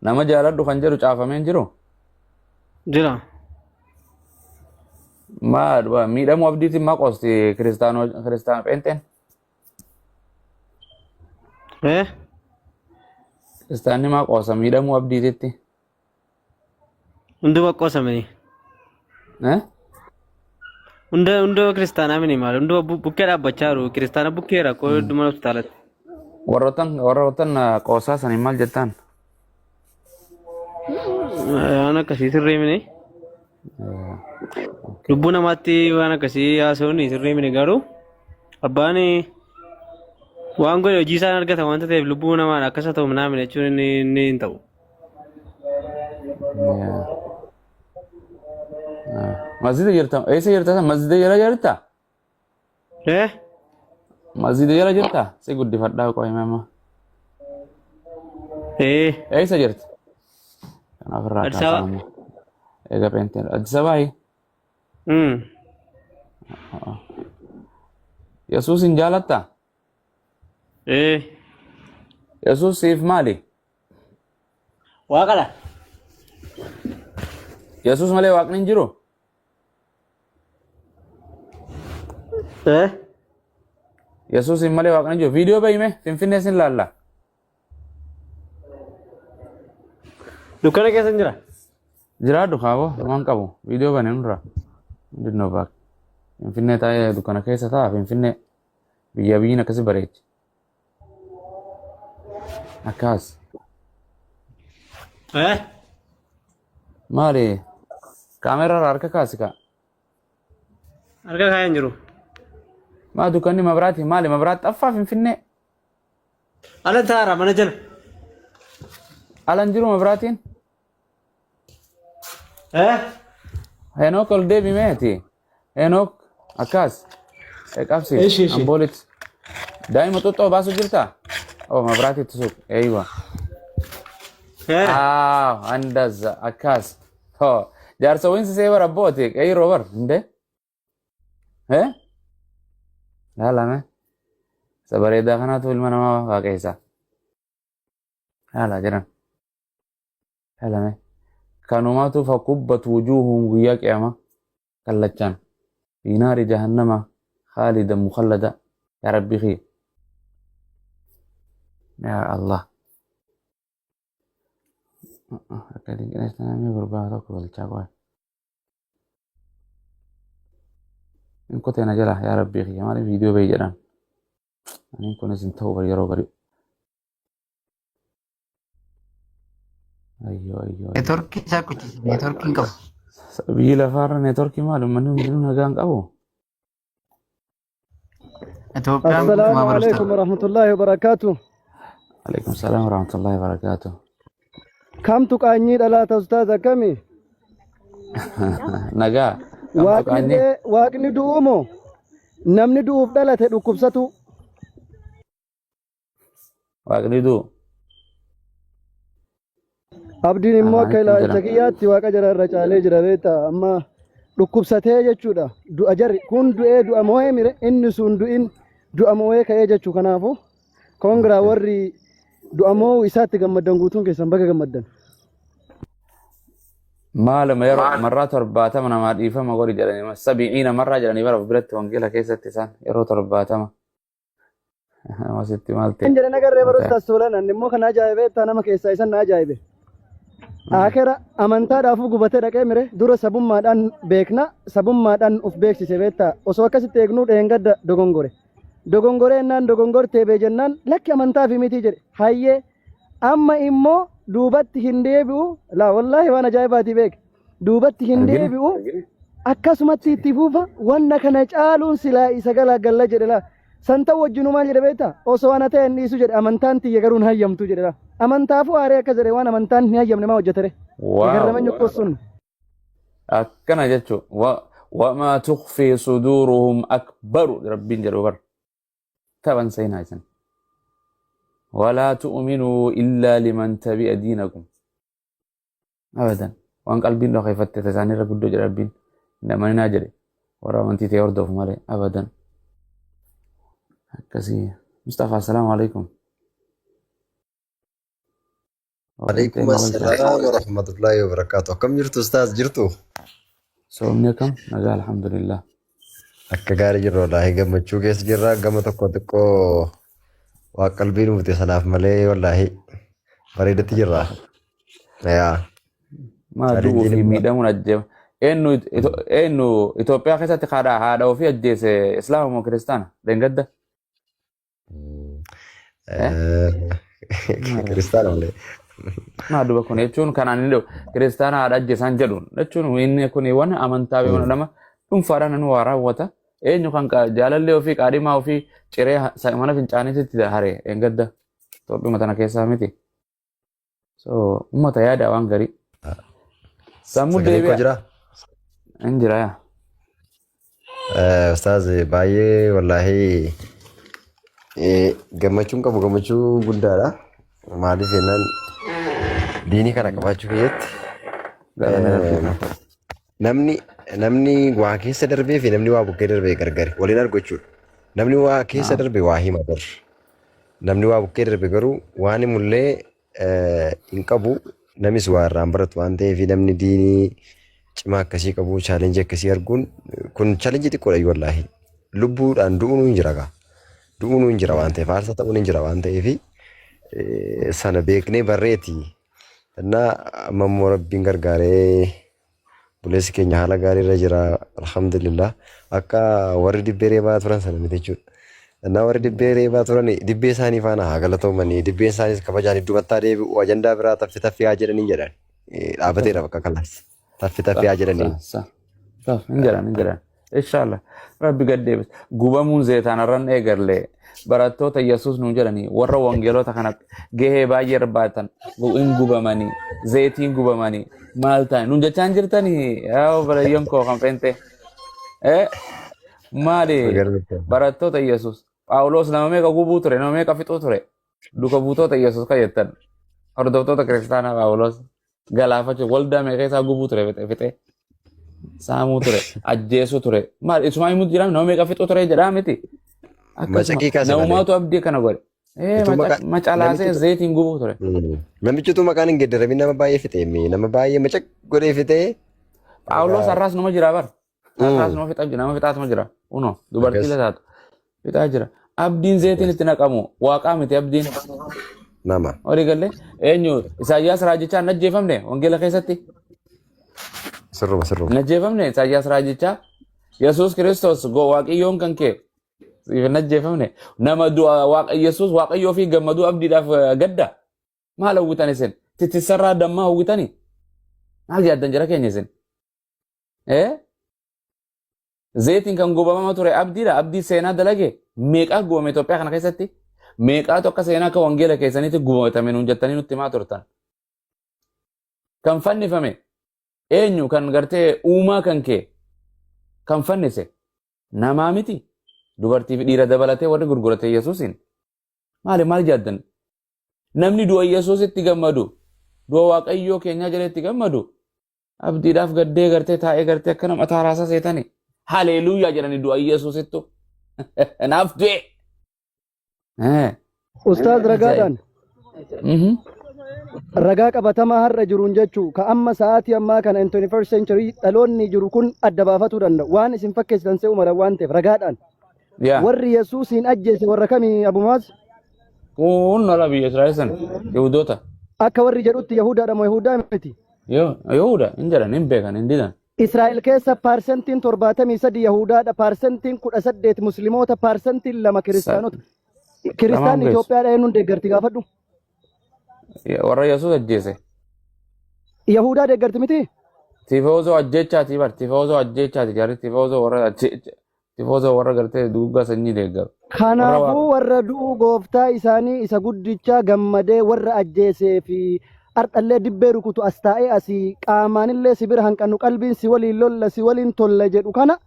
Nama jaaladhu kan jedhu caafamee hin jiru. Jira. Maa miidhamuu abdiitiin maa qoosti kiristaanoo kiristaana pheenxeen? Eh? Kiristaanni maa qoosa miidhamuu abdiititti? Hunduma qoosamanii. Eh? Hunda hunda kiristaanaa mini maal hunduma bukkee dhaabbachaa jiru kiristaana bukkee rakkoo hedduu mana hospitaalatti. Warroottan qoosaa saniin maal jettaan? Waan akkasii sirrii mini. Lubbuu namaatti waan akkasii haasa'uun sirrii mini garuu abbaan waan godhe hojii isaan argata waanta ta'eef lubbuu namaan akkas haa ta'u minaamin jechuun inni hin ta'u. Masjida jirta eessa jirta masjida jala jirta? Eh? Masjida jala jirta? Si guddifadhaa qoy mama. Eh. Eessa jirta? Kanaaf irraa Addis Ababa. kaasaa amma. Eega peenteen Addis Ababaa. Yesuus hin jaalattaa? Eh. Yesuus siif maali? Waaqadha. Yesuus malee waaqni hin jiru? Eh? Yesuus malee waaqni hin jiru. Viidiyoo bahime Finfinnee sin laalla. Dukkana keessa hin jira. Jiraadhu kaaboo waan qabu viidiyoo bane nurra. Dinnoo baak. Finfinnee taa'ee dukkana keessa taa'a Finfinnee biyya biyyiin akkasi bareechi. Akkas. Eh? Maali? Kaameraa irraa harka kaasi kaa. Harka kaa'ee hin jiru. Maa dukkanni mabraati maali mabraat xaffaa Finfinnee. Ala taara mana jala. Ala hin jiru mabraatiin. Eh? Henook ol deebi meeti. Henook akkas. Qabsi. Ishi, ishi. Amboolit. Daa'ima xuxxoo baasu jirta? Oh mabraati itti suuq. Eeywa. Eh? Ah, andaza akkas. Ho, jaarsa winsi see bara abbooti qeyroo bar hinde. Eh? Laalame. Isa bareedaa kanaatu ilma namaa waaqeessa. Haala jiran. Laalame. Kanumaatu fakubbat wujuuhum guyyaa qiyaamaa kallachaan. Fi naari jahannama khaalida mukhallada. Yaa Rabbi kiyya. Yaa Allah. Akka dinqineessa namni gurbaa tokko galchaa qofa. Hin kutee na jala yaa rabbii kiyya maaliif viidiyoo bahi jedhan. Ani kunis hin ta'u bari yeroo bari. Ayyoo ayyoo. ayyoo. Neetworkii isaa kuchise neetworkii hin qabu. Biyyi lafaarra neetworkii maali uummanni hundinuu nagaa hin qabu. Itoophiyaan Assalaamu guutumaa barumsa. alaikum warahmatullaahi wabarakaatu. Alaikum salaam warahmatullahi wabarakatuh. Kamtu qaanyii dhalaata ustaaz akkami? Nagaa. Kamtu Waaqni qaanyii? du'ee waaqni du'uu moo namni du'uuf dhalate dhukkubsatu? Waaqni du'u. Abdiin immoo akka Afaanitti hin ilaalcha jedhamu. kiyyaatti waaqa jara irra caalee jira beektaa amma dhukkubsatee jechuudha du'a jarri kun du'ee du'a moo'ee mire inni sun du'in du'a moo'ee ka'ee jechuu kanaafu koongiraa warri du'a moo'uu isaatti gammaddan guutuun keessan baga gammaddan. Maaluma yeroo marraa 70 namaa dhiifama godhi jedhanii sabi'iina marraa jedhanii bara of biratti wangeela keessatti isaan yeroo 70. Asitti maal ta'e? Kan jedhan agarree barus tasoolan anni immoo kan ajaa'ibe taa nama keessaa isan na ajaa'ibe. Akira amantaadhaafuu gubatee dhaqee mire dura sabummaadhaan beekna sabummaadhaan of beeksise beektaa osoo akkasitti eegnuu dheengadda dogongore. Dogongoree innaan dogongortee bee jennaan lakki amantaa fi mitii jedhe hayyee amma immoo duubatti hin deebi'u laa wallaahi waan ajaa'ibaatii beek duubatti hin Argine? deebi'u akkasumatti itti fufa wanna kana caaluun silaa isa galaagalla jedhe laa san ta'u wajjinuu maal jedhe beektaa osoo ana ta'e hin dhiisu jedhe amantaan tiyya garuu hin hayyamtu jedhe laa amantaafuu aaree akkas jedhe waan amantaan hin hayyamne maa hojjetere Waaw. egarramanya ukkoo sun Akkana jechuun wamaa tukfii suduuruhum akbaru rabbiin jedhu bar taphan seenaa isin. Walaa tu'minuu illaa liman tabi'a diinakum. Abadan. Waan qalbiin dhokeeffatte ta isaanirra guddoo jedhe Rabbiin. Hin amaninaa jedhe. Warra amantii ta'e hordofu malee. Abadan. Akkasii. Mustafaa, assalaamu alaikum. Waalaikum Alaikum assalam wa rahmatullahi wa barakatuh. Akkam jirtu ustaaz jirtu? Soomni akkam? Nagaa alhamdulillah. Akka gaarii jirru wallaahi gammachuu keessa jirra. Gama tokko xiqqoo waa qalbii nu bute sanaaf malee wallaahi bareedatti jirra. Yaa Maa du'uu chaalenjiin fi immoo miidhamuun ajjeema. Eenyu eenyu Itoophiyaa keessatti haadha ofii ajjeese Islaama moo Kiristaana? Dheengadda? Eh? Kiristaana malee. Maa duba kun jechuun kanaan inni dhufu kiristaana haadha ajjeesaan jedhuun jechuun inni kun waan amantaa fi waan nama dhuunfaadhaan nu waa raawwata. Eenyu kan jaalallee ofii qaadhimaa ofii ciree mana fincaaniitti haree dheengadda Itoophiyaa tana keessaa miti. So uummata yaada waan garii. Sammuu Sagalee koo deebi'a. jiraa? Hin jira yaa. Ustaaz baay'ee wallaahi gammachuun qabu gammachuu guddaadha. Maaliif jennaan diinii kana qabaachuu keessatti Galanni rabbii haa ta'u. namni waa keessa darbee fi namni waa bukkee darbee gargari waliin argu jechuudha. Namni waa keessa darbe waa hima bar. Namni waa bukkee darbe garuu waan himullee hin qabu. Namis waa irraa hin baratu waan ta'eef namni diinii cimaa akkasii qabu chaalenjii akkasii arguun kun chaalenjii xiqqoodha iyyuu wallaahi. Lubbuudhaan du'uun hin jira gaa. Du'uun hin jira waan ta'eef aarsaa ta'uun hin jira waan ta'eef sana beeknee barreeti. Innaa amma immoo rabbiin gargaaree Buleessi keenya haala gaarii irra jira alhamdulillah. Akka warri dibbee reebaa turan sana miti jechuudha. Innaa warri dibbee reebaa turan dibbee isaanii faana haa galatoomanii dibbeen isaaniis kabajaan iddumattaa deebi'u ajandaa biraa taffi taffi haa jedhanii jedhan. Dhaabateera bakka kalaas. Taffi taffi haa jedhanii. Sa, sa, hin jedhan hin jedhan. Inshallah. Rabbi gad deebisa. Gubamuun zeetaan irran eegalle barattoota Yesuus nuun jedhanii warra wangeelota kana gahee baay'ee irbaatan hin gubamanii zeetiin gubamanii maal ta'an nuun jechaan jirtanii yaa obboleeyyan koo kan feente. Eh maali barattoota Yesuus Phaawulos nama meeqa gubuu ture nama meeqa fixuu ture duka buutota Yesuus kan jettan hordoftoota kiristaanaa Phaawulos galaafachuu waldaa meeqa isaa gubuu ture fixee fixee saamuu ture ajjeesuu ture maal isumaa himuutu jira nama meeqa fixuu ture jedhaa miti akkasuma Macaqii kaase malee. namumaatu abdii kana godhe ee Utuu maqaa macalaasee namichi zeetiin gubuu ture Namichi utuu maqaan hin geeddaramin nama baay'ee fixee nama baay'ee macaq godhee fixee Phaawulos har'aas numa jira bar har'aas nama fixaa jira nama fixaatuma jira uno dubartii Akkas. lataatu fixaa jira abdiin zeetiin itti naqamu waaqaa miti abdiin Nama. Walii galee eenyu Isaayyaas raajichaa hin ajjeefamne wangeela keessatti Sirruma sirruma. hin ajjeefamne Isaayyaas raajichaa Yesuus Kiristoos waaqayyoon kan kee siif hin ajjeefamne nama du'a waaqa Yesuus waaqayyoo fi gammaduu abdiidhaaf gadda maal hawwitan isin titissarraa dammaa hawwitani maal yaaddan jara keenya isin eh Zeetiin kan gubamama ture abdiidha. Abdii seenaa dalage meeqaa gubame Itoophiyaa kana keessatti? Meeqaatu akka seenaa akka wangeela keessaniitti gubatame nuun jettanii nutti himaa turtan? Kan fannifame eenyu kan gartee uumaa kan kee kan fannise namaa miti dubartii fi dhiira dabalatee warri gurgurate Yesuusiin maali maal jaaddan namni du'a Yesuusitti gammadu du'a Waaqayyoo keenyaa jedhee itti gammadu Abdiidhaaf gaddee gartee taa'ee gartee akka nama taaraasaa seetani. Haleluuyaa jedhani du'a Yesuusittu. Naaf du'e. Ustaaz ragaadhaan Mhm. ragaa qabatamaa har'a jiruun jechuu ka amma sa'aatii ammaa kana in 21st century dhaloonni jiru kun adda baafatuu danda'u waan isin fakkeessitan se'u mala waan ta'eef ragaadhaan Yaa. warri Yesuusiin ajjeese warra kamii Abumaaz Kun lola biyya Israa'el sana. Yihudoota. akka warri jedhutti Yahudaadha moo Yahudaa miti Yoo Yahuda hin jedhan hin beekan hin didan. Israa'el keessa paarsentiin 73 Yahudaadha, paarsentiin 18 Musliimoota, paarsentiin 2 Kiristaanota. Lamaan Kiristaanni geessu. Itoophiyaadha eenyuun deeggarti gaafadhu. Warra Yesuus ajjeese. Yahudaa deeggarti miti? Tifoozoo ajjeechaati bar tifoozoo ajjeechaati jarri tifoozoo warra ajjeecha tifoozoo warra gartee duuggaa sanyii deeggaru. Warra Kanaafuu waaqa. warra du'uu gooftaa isaanii isa guddichaa gammadee warra ajjeesee fi ardhallee dibbee rukutu as taa'ee asii qaamaanillee si bira hanqannu qalbiin si waliin lolla si waliin tolla jedhu kana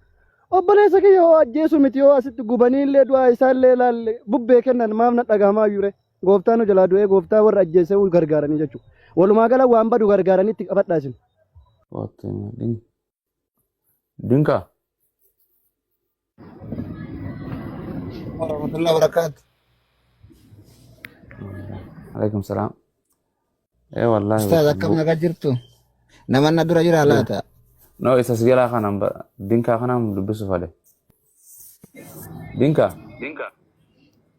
obboleessa kiyya hoo ajjeesu miti yoo asitti gubaniillee du'aa isaallee laalle bubbee kennan maaf na dhagahamaa jure gooftaa nu jalaa du'ee gooftaa warra ajjeesee gargaaranii jechuudha. Walumaa gala waan badu gargaaranitti qabadhaa isin. Dinka. Warahmatullahi wabarakatuh. Alaikum salaam. Ee wallaahi Ustaaz bakka akkam nagaa jirtu? Nama na dura jira jira. laata? No isa si jalaa kanaan dinkaa kanaan dubbisu fale. Dinkaa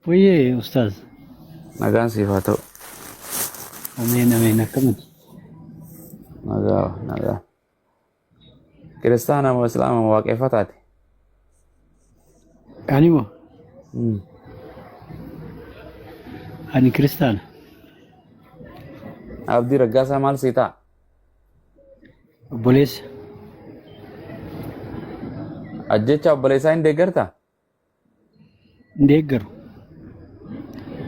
Wayyee ustaaz. nagaan siif haa ta'u. Ameen ameen akkamati. Nagaa nagaa. Kiristaana moo Islaama moo waaqeffataati? Ani moo ani kiristaana. Abdii Raggaasaa maal sii ta'a? Obboleessa. Ajjecha obboleessaa hin deeggartaa? Hin deeggaru.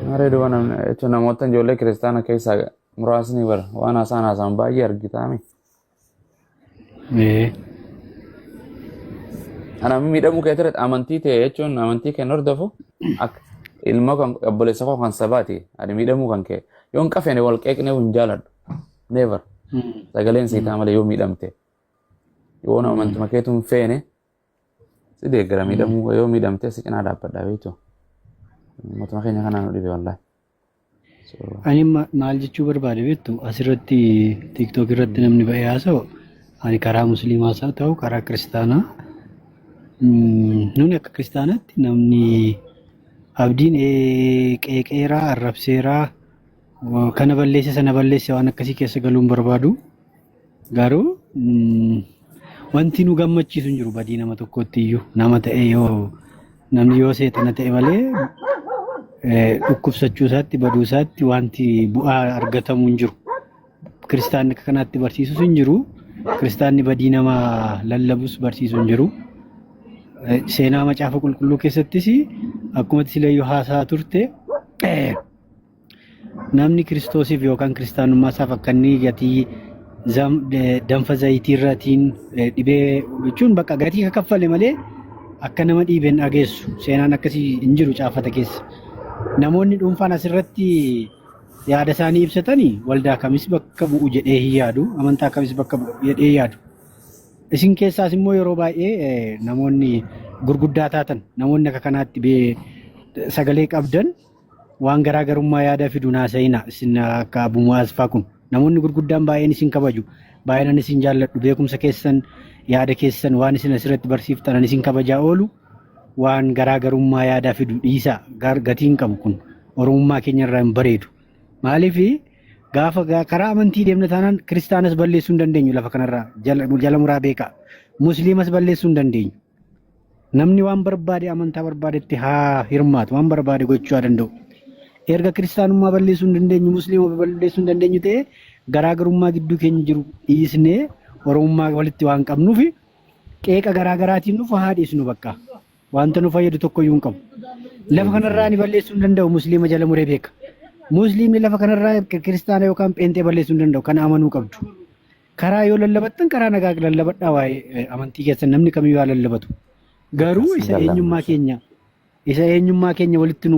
Maree duba namni jechuun namoota ijoollee kiristaana keessaa muraasni bara waan haasaan haasaan baay'ee argitaami. Ee. Ana miidhamuu kee irratti amantii ta'e jechuun amantii kee hin hordofu akka ilma kan obboleessa koo kan sabaati ani miidhamuu kan kee yoon qafene wal qeeqnee hin jaaladhu. Never. Sagaleen sii ta'a malee yoo miidhamte yoo amantuma keetu hin feene si deeggara miidhamuu yoo miidhamte si cinaa dhaabbadha beektu. Mootummaa keenya kanaan nu dhibe wallaahi. So, Ani maal jechuu barbaade beektu asirratti TikTok irratti namni ba'ee haasa'u ani karaa musliimaas haa ta'u karaa kiristaanaa nuni akka kiristaanaatti namni abdiin qeeqeeraa arrabseeraa kana balleesse sana balleesse waan akkasii keessa galuu hin barbaadu. Garuu wanti nu gammachiisu hin jiru badii nama tokkotti iyyuu nama ta'e yoo namni yoo seexana ta'e malee dhukkubsachuu isaatti baduu isaatti wanti bu'aa argatamu hin jiru. Kiristaanni akka kanaatti barsiisus hin jiru. Kiristaanni badii nama lallabus barsiisu hin jiru. Seenaa macaafa qulqulluu keessattis akkuma silayyuu haasaa turte namni Kiristoosiif yookaan kiristaanummaa isaaf akka inni gatii danfa zayitii irraatiin dhibee jechuun bakka gatii akka kaffale malee akka nama dhiibeen dhageessu seenaan akkasii hin jiru caafata keessa. Namoonni dhuunfaan asirratti yaada isaanii ibsatanii waldaa kamis bakka bu'u jedhee hin yaadu amantaa kamis bakka bu'u jedhee hin yaadu. Isin keessaas immoo yeroo baay'ee namoonni gurguddaa taatan namoonni akka kanaatti sagalee qabdan waan garaagarummaa yaada fidu naasa'ina isin akka Abu Mu'aaz faa kun namoonni gurguddaan baay'een isin kabaju baay'een isin jaalladhu beekumsa keessan yaada keessan waan isin asirratti barsiiftan ani isin kabajaa oolu waan garaagarummaa yaadaa fidu dhiisaa gatii hin qabu kun oromummaa keenya irraa hin bareedu maaliif gaafa karaa amantii deemna taanaan kiristaanas balleessuu hin dandeenyu lafa kanarraa jala muraa beekaa musliimas balleessuu hin dandeenyu. Namni waan barbaade amantaa barbaadetti haa hirmaatu, waan barbaade gochuu haa danda'u. Erga kiristaanummaa balleessuu hin dandeenyu, musliima balleessuu hin dandeenyu ta'e garaagarummaa gidduu keenya jiru dhiisnee oromummaa walitti waan qabnuuf qeeqa garaagaraatiin dhufu haa dhiisnu bakka. Wanta nu fayyadu tokko iyyuu hin qabu. Lafa kanarraa ani balleessuu hin danda'u musliima jala muree beeka. Musliimni lafa kanarraa kiristaana yookaan pheenxee balleessuu hin danda'u. Kana amanuu qabdu. Karaa yoo lallabattan karaa nagaa lallabadhaa waa'ee amantii keessan namni kamiyyuu haa lallabatu. Garuu Akkas isa eenyummaa lallabna. keenya isa eenyummaa keenya walitti nu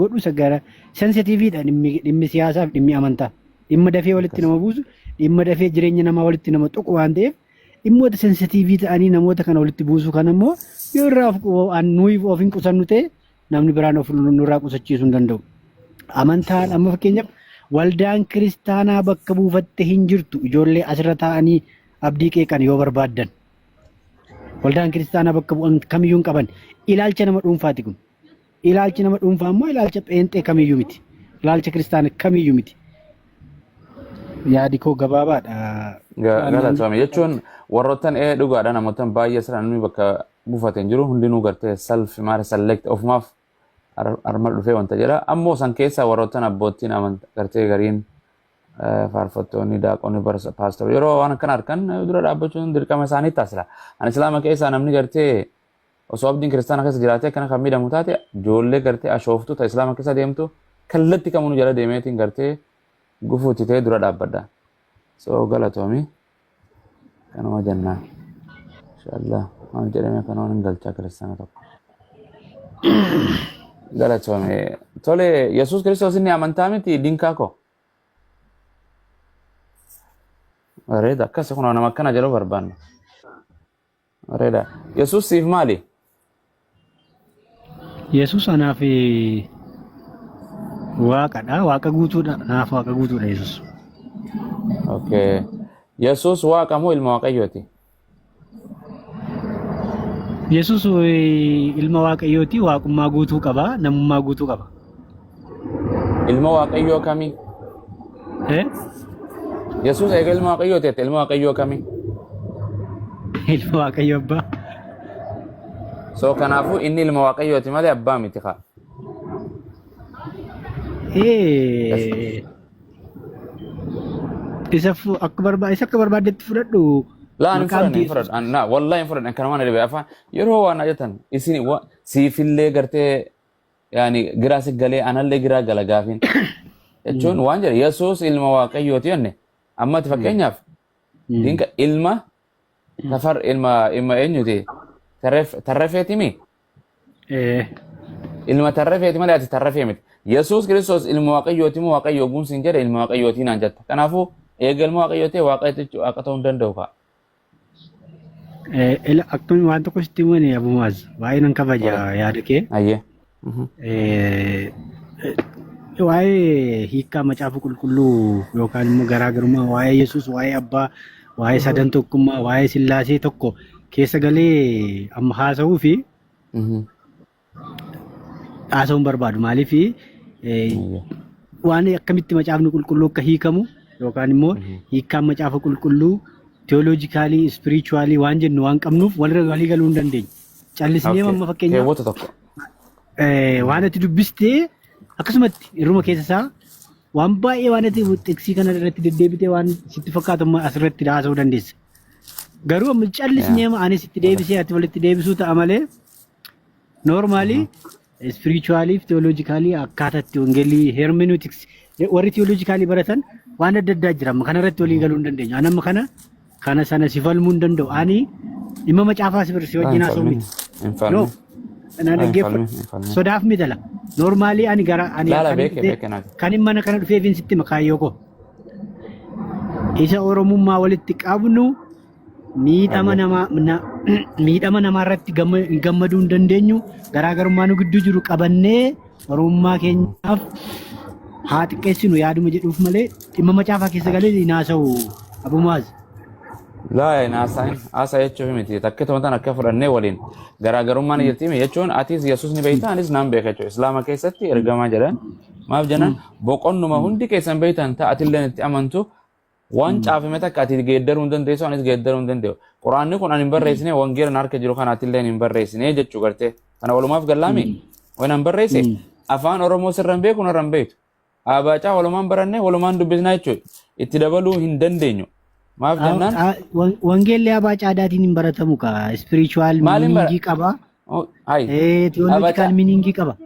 godhu isa gara sensitiiviidha dhimmi dhimmi siyaasaaf dhimmi amantaa. Dhimma dafee walitti Akkas. nama buusu dhimma dafee jireenya namaa walitti nama tuqu waan ta'eef dhimmoota sensitiivii ta'anii namoota kana walitti buusuu kana immoo yoo irraa of nuyi of hin qusannu ta'e namni biraan of nurraa qusachiisuu hin danda'u. Amantaan amma fakkeenyaaf waldaan kiristaanaa bakka buufatte hin jirtu ijoollee asirra taa'anii abdii qeeqan yoo barbaaddan. Waldaan kiristaanaa bakka bu'an kamiyyuu hin qaban. Ilaalcha nama dhuunfaati kun. Ilaalchi nama dhuunfaa immoo ilaalcha pheenxee kamiyyuu miti. Ilaalcha kiristaana kamiyyuu miti. Yaadi koo gabaabaadha. Galatoome jechuun warroottan ee dhugaadha namoottan baay'ee asirra namni bakka buufate hin jiru hundinuu gartee self maal select ofumaaf arma dhufee wanta jedha ammoo san keessaa warroottan abboottiin amanta gartee gariin faarfattoonni daaqonni barsa paastor yeroo waan akkana arkan dura dhaabbachuun dirqama isaanii taasisa. Ani islaama keessaa namni gartee osoo abdiin kiristaana keessa jiraatee akkana kan miidhamu taate ijoollee gartee ashooftuu ta islaama keessa deemtu kallatti kamuu jala deemeetiin gartee gufuutti ta'ee dura dhaabbadha. So galatoomi kanuma jennaan. Inshallah maal jedhame kanuma hin galchaa kiristaana tokko. Galatoomi. Tole Yesuus Kiristoos inni amantaa miti dinkaa koo. Bareeda akkas kun nama akkana jedhu barbaanna. Bareeda. Yesuus siif maali? Yesuus anaaf waaqadha. Waaqa guutuudha. Naaf waaqa guutuudha Yesuus. Okay. Yesuus waaqa moo ilma Waaqayyooti? Yesuus ilma Waaqayyooti, waaqummaa guutuu qaba, namummaa guutuu qaba. Ilma Waaqayyoo kamii? Eh? Yesuus eega ilma Waaqayyooti jette, ilma Waaqayyoo kamii? Ilma Waaqayyo Abbaa. So kanaafuu inni ilma Waaqayyooti malee abbaa miti kaa. Isa akka barbaaddetti fudhadhu. Laa ani hin Maqaan fudhanne, hin fudhadhu. Na wallahi hin fudhanne, kana waan dhibe afaan yeroo waan jettan isin siifillee gartee yaani giraa si galee anallee giraa gala gaafiin. Jechuun waan jedhe, Yesuus ilma Waaqayyooti jenne, ammatti fakkeenyaaf dinqa ilma tafar ilma eenyuti, tarrafeeti mi? Ilma tarrafeeti malee ati tarrafee miti. Yesuus Kiristoos ilma Waaqayyooti moo Waaqayyo ogumsi hin jedhe ilma Waaqayyooti naan jetta. Kanaafuu eega ilma Waaqayyoo ta'e Waaqa ta'uu hin danda'u kaa. Akkami waan tokko sitti himani, Abu Muaz, baay'ee nan kabaja yaada kee. Ayyee. Waa'ee hiikkaa Macaafa Qulqulluu yookaan immoo garaagarummaa waa'ee Yesuus, waa'ee Abbaa, waa'ee sadan tokkummaa, waa'ee Sillaasee tokko keessa galee amma haasa'uu fi haasa'uun barbaadu. Maaliif, waan akkamitti Macaafni Qulqulluu akka hiikamu yookaan immoo hiikkaan Macaafa Qulqulluu theologically, spiritually waan jennu waan qabnuuf walirra walii galuu hin dandeenyu. Callisnee amma fakkeenyaaf Keewwata tokko. Waan ati dubbistee akkasumatti irruma keessa isaa waan baay'ee waan ati xiqsii kana irratti deddeebitee waan sitti fakkaatu amma asirratti haasa'uu dandeessa. Garuu amma callisnee anis itti deebisee ati walitti deebisuu ta'a malee, normally spiritually fi theologically akkaataa itti wangeelli hermeneutics warri theologically baratan waan adda addaa jira. Amma kana irratti walii galuu hin dandeenyu. Ani amma kana sana si falmuu hin danda'u. Ani dhimma macaafaa si si wajjin haasa'u miti. Hin No, falmin. na Hin dhaggeeffadhu. falmin. Hin falmin. Sodaaf mitala. Normally ani gara ani Laala kan beeke beeke naati. kan mana kana dhufeefin sitti makaayyoo koo. Isa Oromummaa walitti qabnu miidhama namaa miidhama namaa irratti gammaduu hin dandeenyu. Garaagarummaa nu gidduu jiru qabannee Oromummaa keenyaaf haa xiqqeessinu yaaduma jedhuuf malee dhimma macaafaa keessa galee hin haasa'u, Abu Muaz. Laa hin haasa'in, haasa jechuuf miti, takkituma tan akka fudhannee waliin garaagarummaan jirti jechuun, atis Yesuus ni beekta, anis naan beeka jechuudha. Islaama keessatti ergamaa jedhan maaf jedhan, boqonnuma hundi keessan beektan ta'a, atillee itti amantu waan caafame takka ati geeddaruu hin dandeessu, anis geeddaruu hin danda'u. Quraanni kun ani hin barreessine, wangeela na harka jiru kana atillee hin barreessine jechuu gartee. Kana walumaaf gallaami. Waan an barreesse afaan Oromoo sirra hin beeku, narra hin beektu. Abaacaa walumaan barannee walumaan dubbisnaa jechuudha. Itti dabaluu hin dandeenyu. Maaf jennaan Wangeelli abaa caadaatiin hin baratamu ka spiritual Maaliin bara- meaning qaba. Oh, hai. Theological Abaacaa. meaning qaba.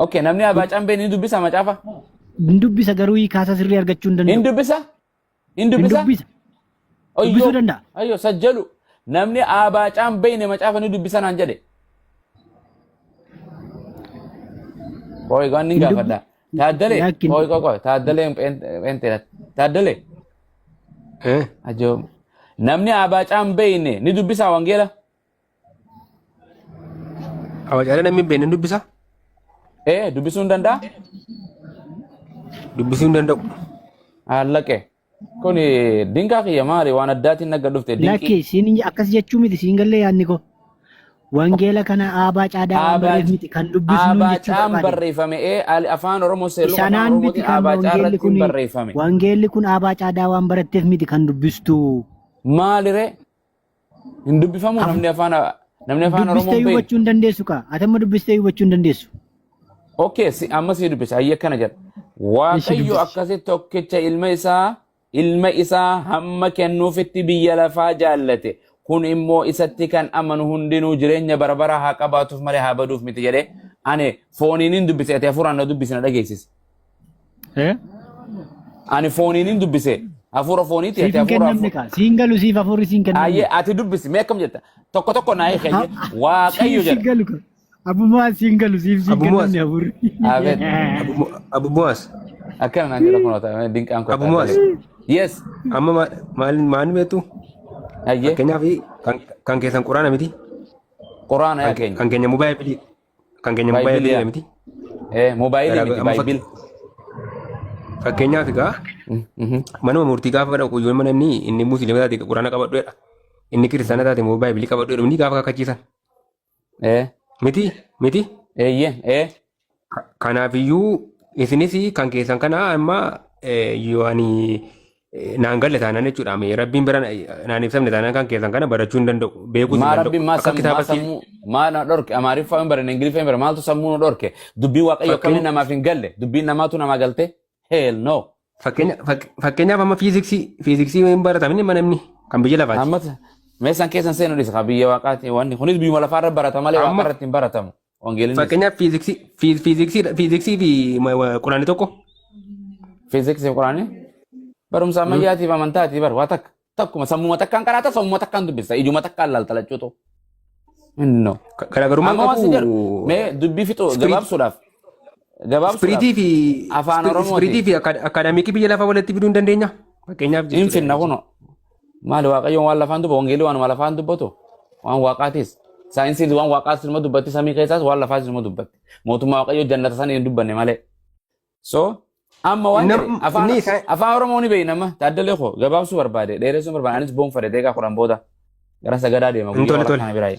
Okay, namni abaacaan beekni ni dubbisa macaafa? Hin dubbisa, garuu hiikaasaa sirrii argachuu hin Hin danda'u. dubbisa? Hin Hin dubbisa? dubbisa. Ayyoo. Dubbisuu danda'a. Ayyoo sajjalu. Namni abaacaan beekne macaafa ni dubbisa naan jedhe. Qoy waan ni gaafadha. Taaddalee. Lakki. Qoy qoy qoy. Taaddalee peenteedha. Taaddalee. Eh? Ajoo. Namni abaacaan beekne ni dubbisa wangeela? Abacaalee namni hin beekne ni dubbisa? Ee, dubbisuu hin danda'a? Dubbisuu hin danda'u. Allaqe. Kuni dinqaa kiyya maali, waan addaatiin nagga dhufte dinqii. Lakki, siin akkas jechuu miti, siin gallee yaadni koo. Wangeela kana aabaa caadaa waan barreef miti kan dubbisnu jechuu Abaacaan barbaade. Barreeffame ee afaan Oromoo seerluka afaan Sanaan miti Oromootiin kan abaacaa wangeelli irratti kun barreeffame. Wangeelli kun aabaa caadaa waan baratteef miti kan dubbistu. Maaliree? Hin dubbifamu namni afaan Oromoo Dubbistee hin beekne. hubachuu hin dandeessu kaa. Ati amma dubbistee hubachuu hin dandeessu. Okay, si amma si dubbisa. Ayya, akkana jedha. Waaqayyo Dubbisi. akkasi tokkicha ilma isaa hamma kennuufitti biyya lafaa jaallate. Kun immoo isatti kan amanu hundinuu jireenya bara bara haa qabaatuuf malee haa baduuf miti jedhee, ani fooniin hin dubbise, ati hafuuraan na dubbisi, na dhageessisi. Eh? Ani fooniin hin dubbise. Hafuura fooniiti, Siif ati hin hafuura kennamne kaa. Siin galu, siif hafuurri siin kennamne. Ayyee, ati dubbisi. Mee akkam jetta? Tokko tokko naa hiike. Waaqayyo Siif hin jedha. galu kaa. Abumaa siin galu, siif siin Abu Muaz. kennamne hafuurri. Abeet. Abu Muaz. Akkana naan jedha kunoo ta'e dinqaan koo. Abu Muaz. Yes. Amma maal maal beektu? Ayyee. Fakkeenyaaf kan keessan Quraana miti. Quraana yaa keenya. Kan keenya moobaayilii. Kan keenya Baaybilii moobaayilii yaa. miti. Eh, moobaayilii miti, Amma baayibil. Fakkeenyaaf egaa manuma murtii gaafa dhaqu yoo mana inni inni musliima taate quraana qabadhu jedha. Inni kiristaana taate immoo baaybilii qabadhu jedhu inni gaafa kakachiisan. Miti miti. Eeyyeen ee. Kanaafiyyuu isinis kan keessan kana amma yoo ani naan galle taanaan jechuudha. Mee Rabbiin bira naan ibsamne taanaan kan keessan kana barachuu hin danda'u. Beekuus hin Maa danda'u. rabbiin maa Akka sammuu maa kitaabatti sammuu maa na dhorke Amaariffaa hin barane Ingiliffaa hin barane maaltu sammuu nu dhorke dubbii Waaqayyo akkamiin fakkeenya namaaf hin galle dubbiin namaatu namaa galte hell no. fakkeenya fakkeenyaaf amma fiiziksii hin baratamne mana namni kan biyya lafaati. Amma meeshaan keessan seenu dhiisa kan biyya waaqaati wanni kunis biyyuma lafaarra barata malee Amma waaqarratti hin baratamu wangeelinnis. fakkeenyaaf fiiziksii fi quraanni tokko. Fiiziksii fi quraanni barumsa ammayyaatiif amantaati bar waa takka takkuma sammuma takkaan qaraata sammuma takkaan dubbista ijuma takkaan laalta lachuutu. No. Garaagarummaan Amma waan si jedhu qabu mee dubbii fixuu spirit gabaabsuudhaaf gabaabsuudhaaf spiritii fi afaan Oromooti spiritii fi akaadaamikii biyya lafaa walitti fiduu hin dandeenya. Fakkeenyaaf hin jechuudha. finna kuno maali waaqayyoon waan lafaan dubbatu wangeelii waanuma lafaan dubbatu waan waaqaatis saayinsiin waan waaqaas numa dubbatti samii keessaas waan lafaas numa dubbatti mootummaa waaqayyoo jannata sana hin dubbanne malee. So amma waan jedhe afaan Inni isaan afaan Oromoo ni beekna amma taaddalee koo gabaabsuu barbaade dheeressuu barbaade anis boonfadhe deeqaa 10 booda gara sagadaa deema guyyaa Tole walakkaa tole. kana biraa.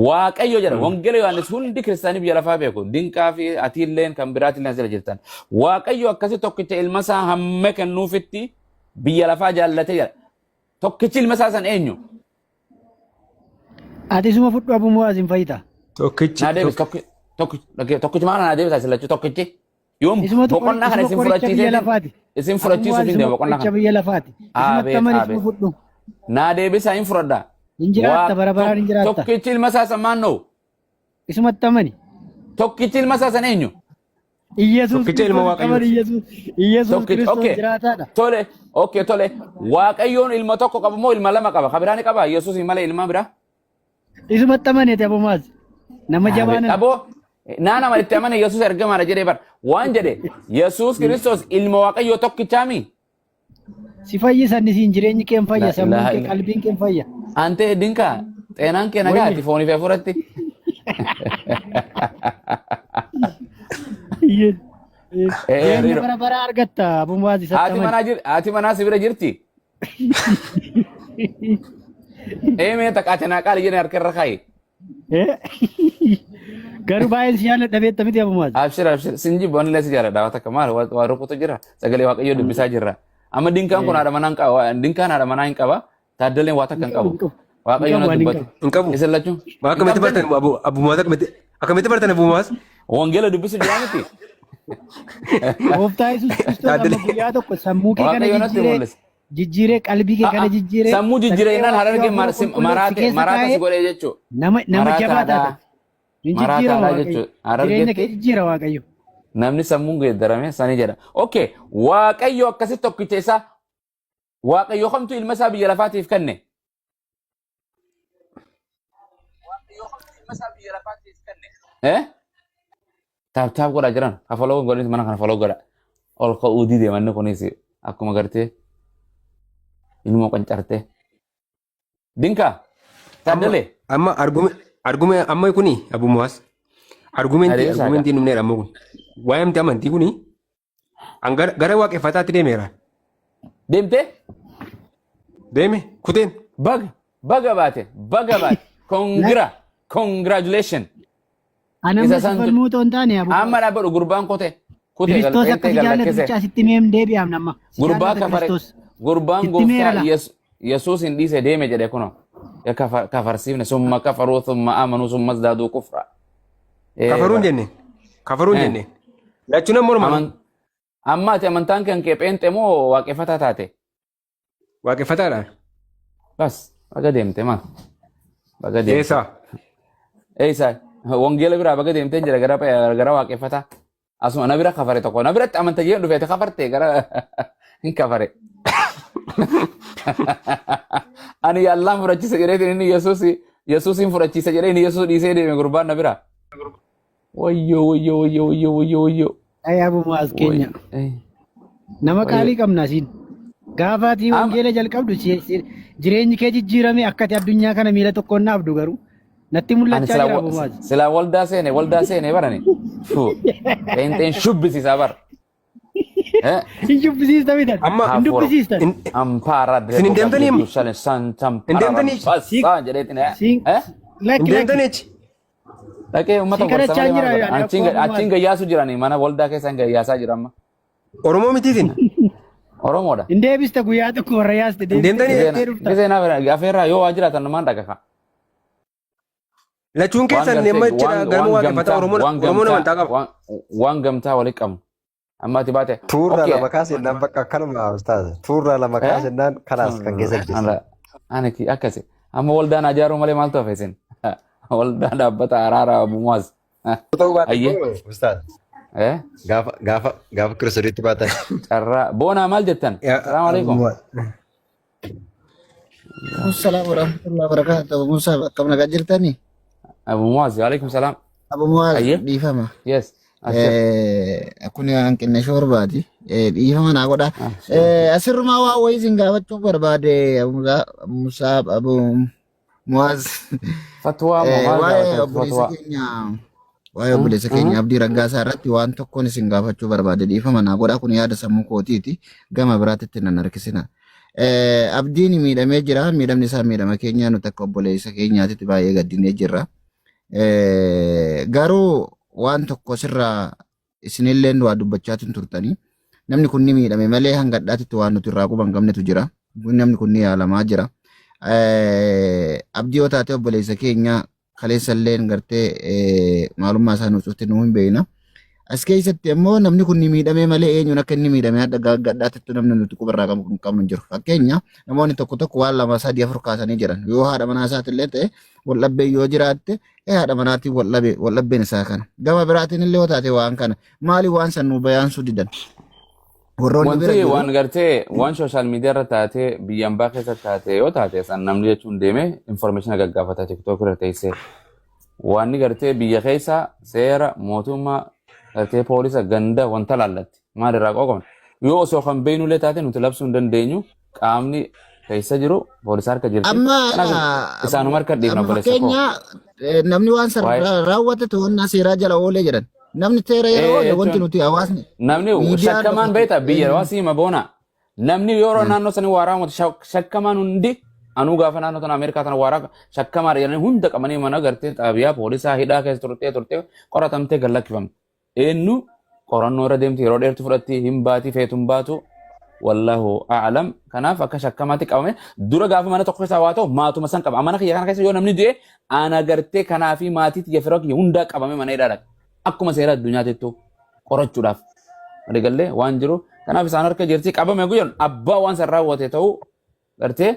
Waaqayyo jedha wangeela Yohaannis hundi kiristaanii biyya lafaa beeku dinqaa fi atiilleen kan biraatilleen asirra jirtan. Waaqayyo akkasi tokkicha ilma isaa hamma kennuufitti biyya lafaa jaallate jedha. Tokkichi ilma isaa san eenyu? Ati isuma fudhu Abu Mu'aaz hin fayyita. Tokkichi Naa deebis tokkichi maal naa deebisa isin lachuu tokkichi. Yoom Isumatu boqonnaa kana isuma isin qoricha biyya fudhachiisee lafaati. isin Abu Mu'aaz fudhachiisuuf hin isuma deema boqonnaa qoricha kana. biyya lafaati. Isumatti Abeet amani isuma abeet. fudhu. Naa deebisaa hin fudhadha. Hin jiraatta bara baraan hin jiraatta. Tokkichi ilma isaa san maannoo? Isumatti amani. Tokkichi ilma isaa san eenyu? Iyyasuus Tokkicha ilma Kiristoos amani Waaqayyooti. Iyyasuus Iyyasuus Tokkichi Kiristoos okay. jiraataadha. Tole okay tole. Waaqayyoon ilma tokko qaba moo ilma lama qaba? Ka biraa ni qaba? Yesuus malee ilma biraa? Isumatti amani ati Abu Mu'aaz. Nama jabaa nana. Aboo naa nama itti amane Yesuus ergamaadha jedhee bar waan jedhe Yesuus Kiristoos ilma Waaqayyoo tokkichaami. Si fayyisa inni siin jireenyi kee hin fayya La sammuun ilaha kee illa. qalbiin kee hin fayya. Ante dinka xeenaan kee Wayye. nagaati foonii fi hafuuratti. Jireenya Riiro. bara baraa argatta Abu Mu'aaz isatti Haati amani. manaa jir haati manaa si bira jirti. Ee mee takka ati naa qaali jedhee harka irra kaayi. Garuu baay'een si jaalladha beekta miti Abu Mu'aaz. Abshir abshir sin jibbu anillee si jaalladha waan takka maal waa rukutu jira sagalee waaqayyoo dubbisaa jirra. Amma dinkaan kun haadha manaa hin qaba dinkaan haadha manaa hin qaba taaddaleen waa takka hin qabu. Hin qabu Waaqayyo hin na qabu ani hin dubbate. qabu. Hin qabu. Isin lachuu Maa hin akkamitti qabdani. bartan Abu Mu'aaz akkamitti bartan Abu Mu'aaz? Wangeela dubbisu jira miti. Gooftaa Yesuus Kiristoos amma Taaddalee. guyyaa tokko sammuu kee kana Waaqayyo natti jijjiiree mul'ise. jijjiiree qalbii kee kana jijjiiree Sammuu jijjiiree sagalee innaan harargee Waaqayyoo hafuura qulqulluu si maraate keessa maraata si kaa'ee godhee jechuudha. nama jabaa Maraataadha. taata. Hin jijjiirama Maraataadha Waaqayyo. jechuudha. Jireenya kee Harargeetti jijjiira Waaqayyo. namni sammuun geeddarame sanii jedha. Okay, Waaqayyo akkasitti tokkicha isaa Waaqayyo kamtu ilma isaa biyya lafaatiif kenne? Eh? Taap taap godhaa jiran. Ka follow godhis mana kana follow godha. Ol ka'uu dide manni kunis akkuma gartee ilmoo qancartee. Dinka Amma Taaddalee. amma argume argume amma kuni Abu Mu'aaz argumentii Adeemsa argumentii numneera amma kun waa'ee amti amantii kuni an gara waaqeffataatti deemeera. Deemtee Deeme kuteen baga baga baate baga baate congra congratulation. Ana Isa amma si santu falmuu otoo hin taane Abu amma dhaabbadhu gurbaan kote kute Kiristoos akka galqeentee si jaallatu gallakkise bichaa sitti meem deebi'aam amma. Si gurbaa jaallata kafare Kiristoos. gurbaan Sitti meera gooftaa la. Yesuus hin dhiise deeme jedhe kuno Ya kafarsiifne summa kafaruu summa amanuu summa azdaaduu kufra. Ee kafaruun bara. jenne kafaruun Eh. jenne lachuun amma mormama Amma ati amantaan kan kee pheenxe moo waaqeffataa taate? waaqeffataadha. Bas baga deemte maal? Baga deemte. Eessaa Eessa? Wangeela biraa baga deemtee jira gara gara waaqeffataa. Asuma na bira kafare tokko na biratti amanta jeen dhufeete kafarte gara hin kafare. Ani Allaan fudhachiisa jedheetiin inni Yesuus Yesuusin fudhachiisa jedhee inni Yesuus dhiisee deeme gurbaan na bira. Wayyoo wayyoo wayyoo wayyoo wayyoo wayyoo. Ay Abu Mu'aaz keenya. Way- Nama Wayyoo. qaalii qabna siin. Gaafa ati Amma wangeela jalqabdu jireenyi kee jijjiirame akka ati addunyaa kana miila tokkoon dhaabdu garuu natti ani mul'achaa silaa jira Abu Mu'aaz. silaa waldaa seene waldaa seene barani. Fuu. Pheenxeen shubbisiisaa bara. Eh? Hin shubbisiista mitan. Amma Hin Hafuura. dubbisiistan. Ampara isin hin deemtanii amma? Jerusalem santam Hin deemtanii? Si pararabasa jedheetiin eh? si Eh? Hin lakki lakki. deemtanii achi? Dhaqee uummata Si gorsa kadhachaa malee maal jira godha? yaani Achiin akkoo achiin Abu gayyaasu jiranii mana waldaa keessa gayyaasaa jira amma. Oromoo miti isin? Oromoodha. Hin deebista guyyaa tokko warra yaaste Hin deebiste deemtanii? deebistee dhufta. Gisee naaf afeerraa yoo waa jiraatan namaan dhaqa. Lachuun Waan keessan gartee amma jechuudha waan galma waan waaqeffataa gamtaa Oromoon waan Oromoon gamtaa amantaa qaba. waan waan gamtaa walitti qabnu. Amma ati baate Tuurraa okay lama kaasennaan bakka akkanuma ustaaz. Tuurraa lama eh kaasennaan kalaas kan keessa ajjeese. Ala ani ki akkasi amma waldaan ijaaruu malee maaltu hafe isin waldaan dhaabbata araara Abu Muaz Ta'uu baate ayyee immoo ustaaz. eh Gaafa gaafa gaafa kiristooditti baatan. carraa boonaa maal jettan salaamu alaikum Assalamu warahmatullahi wabarakatuh. Abu Musa akkam nagaa jirtani? Abu Muaz alaikum salaam Abu Muaz ayyee dhiifama. yes abshir Kun hanqinna shorbaati. Dhiifama naa godha. ah sure Asirrumaa waa wayii isin gaafachuu barbaade Abu Musa Abu Muaz. fatwaa moo maal Waa'ee gaafatan obboleessa fatwaa keenya waa'ee obboleessa keenya Abdii Raggaasaa irratti waan tokkoon isin gaafachuu barbaade dhiifama naa godha. Kun yaada sammuu kootiiti. Gama biraatti nan harkisina. Abdiin miidhamee jira. Miidhamni isaa miidhama keenya nuti akka obboleessa keenyaatitti baay'ee gaddinee jirra. Garuu waan tokko sirraa isinillee waa dubbachaatiin turtanii. Namni kun ni miidhame malee hanga addaatitti waan nuti irraa quba hin qabnetu jira. Namni kun ni yaalamaa jira. Abdii yoo taate obboleessa keenya kaleessa illee gartee maalummaa isaa nuuf cufti nuu hin beekna. As keessatti immoo namni kun ni miidhame malee eenyuun akka inni miidhame hadha gadhaatitti namni nuti quba irraa qabu hin qabnu hin jiru. Fakkeenya namoonni tokko tokko waan lama sadii afur kaasanii jiran yoo haadha manaa isaati illee ta'e wal dhabbee yoo jiraatte haadha manaatiin wal dhabe wal dhabbeen isaa kana. Gama biraatiin illee yoo taate waan kana maali waan san nu bayaansuu didan. Warroonni bira Wanti jiru. waan gartee waan social media irra taatee biyya ambaa keessa taate yoo taate san namni jechuun deemee information gaggaafata TikTok irra teessee. Wanni gartee biyya keessa seera mootummaa gartee poolisa ganda wanta laallatti maal irraa qoqomne yoo osoo kan beeknullee taate nuti labsuu hin dandeenyu qaamni keessa jiru poolisa harka jirti. Amma Kanaaf isaanuma harka dhiifna amma obboleessa koo. fakkeenya namni waan san Waa'ee raawwate to'annaa seeraa jala oolee jedhan. Namni seera jala oole wanti jechuun nuti hawaasni namni miidiyaan shakkamaan dhokatu beekta biyya eenyu. hawaasni hima boona. Namni yeroo naannoo sanii waa raawwatu shakkamaan hundi anuu gaafa naannoo tana Ameerikaa tana waa shakkamaa jedhanii hunda qabanii mana gartee xaabiyaa poolisaa hidhaa keessa turtee turtee qoratamtee gad lakkifamte. Eenyu qorannoo irra deemti yeroo dheertu fudhatti hin baati feetu hin baatu wallahu a'lam. Kanaaf akka shakkamaatti qabame dura gaafa mana tokko keessaa waa ta'u maatuma san qaba. Mana kiyya kana keessa yoo namni du'e ana gartee kanaa fi maatii tiyya firoo kiyya hundaa qabame mana hidhaa dhaqa. Akkuma seera addunyaatittuu qorachuudhaaf. Waliigallee waan jiru kanaaf isaan harka jirti qabame guyyaan abbaa waan san raawwate ta'uu gartee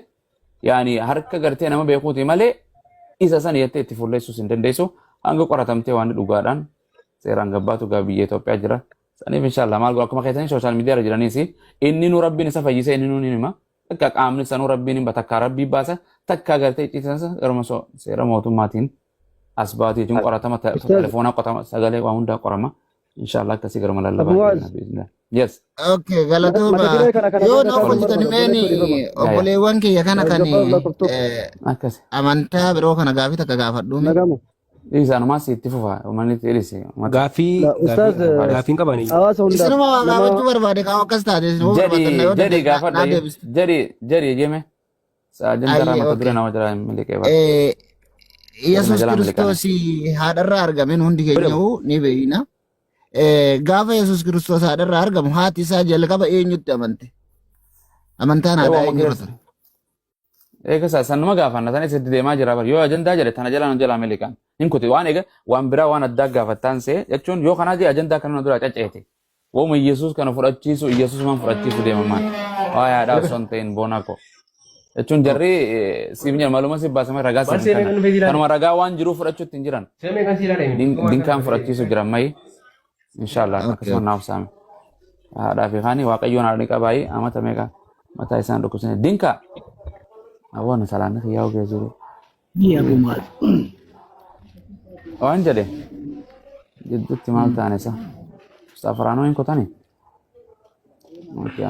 yaani harka gartee nama beekuuti malee isa san jettee itti fuulleessuus hin dandeessu hanga qoratamtee waan dhugaadhaan seeraan gabbaatu gaa biyya Itoophiyaa jira. Saniif inshallah maal godhu akkuma keessanii sooshaal miidiyaa irra jiraniis inni nu rabbiin isa fayyise inni nu ni hima. Takka qaamni sanuu rabbiin hin takka rabbii baasa takka gartee icciisan garuma seera mootummaatiin as baatu jechuun qoratama Ustaaz telefoonaa qotama sagalee waa hundaa qorama. Inshallah akkasii garuma Abu lallabaa Muaz deemna biiznillah. Yes. Okay, galatooma. mata duree kana kana Yoo booda na kaasuun obbolchitan barbaada meeni obboleessoo dhiifama. Yaa yaa. obboleewwan kiyya kana kan Gabaab lakkof tokko Akkas. amantaa biroo kana gaafii takka gaafadhuumi. nagamu. Isaanumaa itti fufa uummanni itti dhisi. Uummata. Gaaffii La ustaaz gaaffii gaaffiin qabani. hawaasa hundaaf Isinuma waa nama gaafachuu barbaade kaa'u akkas taate isin hoo Jedhi barbaaddan yoo jedhi dandeesse gaafadha naa deebiste. jedhi jedhi jeme. Ajandaa Ayyee mata duree okay. nama jala miliqee bara. Jedhuma Yesuus jala miliqane. Kiristoos haadharraa argameen hundi keenya ni beekna. Gaafa Yesuus Kiristoos haadharraa argamu haati isaa jalqaba eenyutti amante? Amantaan haadhaa Eewwama eenyurra keessa. ture? Eega isaa sanuma gaafanna sanis itti deemaa jira bara. Yoo ajandaa jedhe tana jala nu jalaa miliqan. Hin kuti waan eega waan biraa waan addaa gaafattaan see jechuun yoo kanaa jee ajandaa kana nu dura cacceete. Wooma Yesuus kana fudhachiisu Yesuus man fudhachiisu deemamaan. Waa yaadhaa osoo hin ta'in boona koo. Jechuun jarri siif jedhan maluma siif baasame ragaa Maal siif hin seemee kennan. kan dhufee jiraa? Kanuma ragaa waan jiruu fudhachuutti hin jiran. Seemee kan siilaa deemi. Dinkaan fudhachiisu jiran mayi. Inshallah akkasuma naaf saame. Haadhaa fi kaanii waaqayyoon haadha ni qabaayii amata meeqa mataa isaan dhukkubsanii. Dinka awwaan salaanni kiyyaa ogee jiru. Ni Abu Muaz. Waan jedhe jidduutti maal taane isa. Mustafaraanoo hin kutani.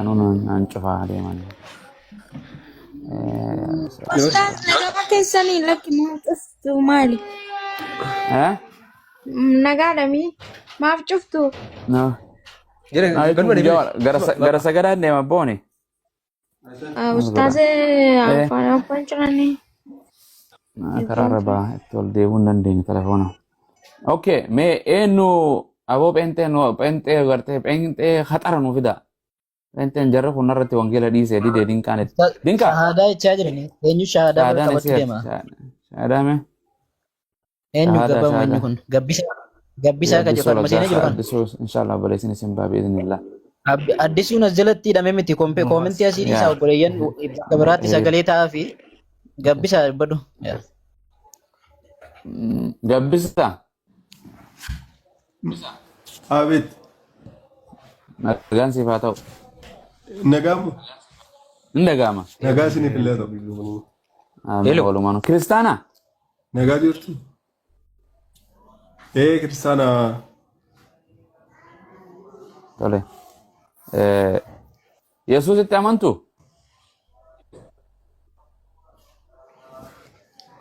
Anuu naan cufaa deeman. Ustaaz nagaa keessanii lakki maaf cuftu maali? Eh? Nagaadha mii? Maaf cuftu? No. Jira Naa jechuun galma guyyaa deemee. gara gara sagadaan deema booni. Maal godha? Ustaazee Eh, afaan afaan jiranii. karaa irra ba'a itti ol deemuu hin dandeenyu telefoona. Okay, mee eenyu aboo pheenxee nu pheenxee gartee pheenxee haxara nu fida. Pheenxeen jarri kun narratti wangeela dhiisee didee dinqaan itti. Dinqaa Shahaadaa jechaa jirani. Eenyu shahaadaa bira shahaadaan qabachuu isii deema? shahaadaa mee Eenyu shahaadaa gabbamu eenyu shahaadaa. kun? Gabbisaa Gabbisaa ka Addisuu farma seenee jiru Laggasaa kan. Addisuu inshallah obboleessin isin baa biiznillah. Addisuun as jalatti hidhame miti koomentii asii dhiisaa Yaa. obboleeyyan bakka biraatti sagalee ta'aa fi gabbisaa dubbadhu. Yaa. Gabbisa Abeet, nagaan siif haa ta'u. nagaa moo? Hin dhaga'ama. Nagaa isiniif illee haa ta'u. Amiin Hello. walumaanuu. Kiristaana? Nagaa jirtu? Ee, kiristaana. Tole. Yesuusitti amantu?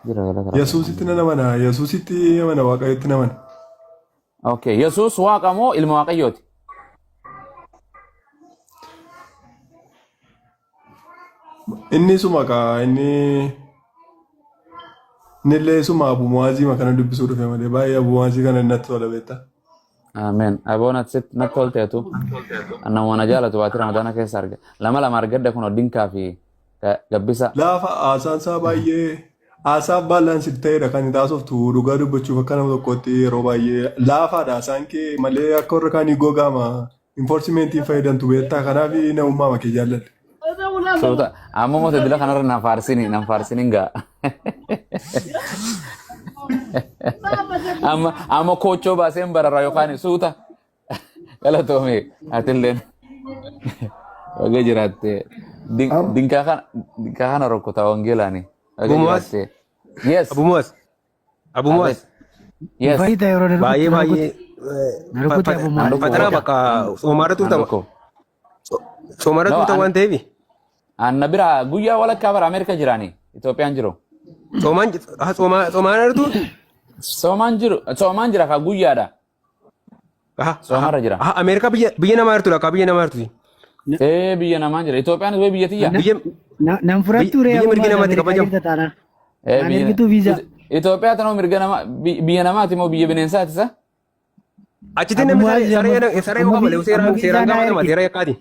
Jira galata Rabbi. Yesuusitti nan amana. Yesuusitti amana. Waaqayyotti nan amana. Okay. Yesuus waaqa moo ilma waaqayyooti? Inni suma kaa inni innillee suma Abu Muwaazii kana dubbisuu dhufe malee baay'ee Abu Muwaazii kana natti tola beektaa. Ameen. Aboon ati sitti natti tolteetu. Nama na jaalatu baatii Ramadaana keessa arga. Lama lama argadhe kun dinkaa fi gabbisa. Laafa haasaan isaa baay'ee haasaa baalaansii ta'edha kan taasiftu dhugaa dubbachuuf akka nama tokkootti yeroo baay'ee laafaadha haasaan kee malee akka warra kaanii gogaama enforcementiin fayyadamtu beektaa kanaaf namummaa kee jaalladha. Suuta amma moota dila kanarra na faarsini na faarsini gaa. Amma amma koochoo baaseen barara yookaan suuta galatoome atilleen baga jiraatte dinkaa kana dinkaa kana rukkutaa wangeelaani baga Abu Muaz. jiraatte. Yes. Abu Muaz. Abu Muaz. Abet. Yes. Fayyida yeroo na Baay'ee rukutte na baay'ee rukutte. Na rukutte Abu Muaz. Anduku fatara bakka soomaara tuuta Anduku. soomaara No, tuuta an waan ta'eef anna bira guyyaa walakkaa bara Ameerika jiraani Itoophiyaan jiru. soomaan soomaara tu Soomaan jiru soomaan jira ka guyyaadha. Soomarra jira. Ameerikaa biyya biyya namaa jirtu lakkaa biyya namaa jirtu. Ee biyya namaa jira. Itoophiyaan biyya biyya tiyya. Biyya Nan fudhattu ree biyya Abu mirgi Muaz namaatti Ameerikaa kabajamu. jirta taanaan. Ee Naan biyya ergituu viizaa. Itoophiyaa tanoo mirga nama biyya namaati moo biyya bineensaati sa? Achitti Abu namni Muaz saree amma saree saree yoo amma qabale amma seeraan viizaa seeraan naa gaafatama ergi. seera yakkaati.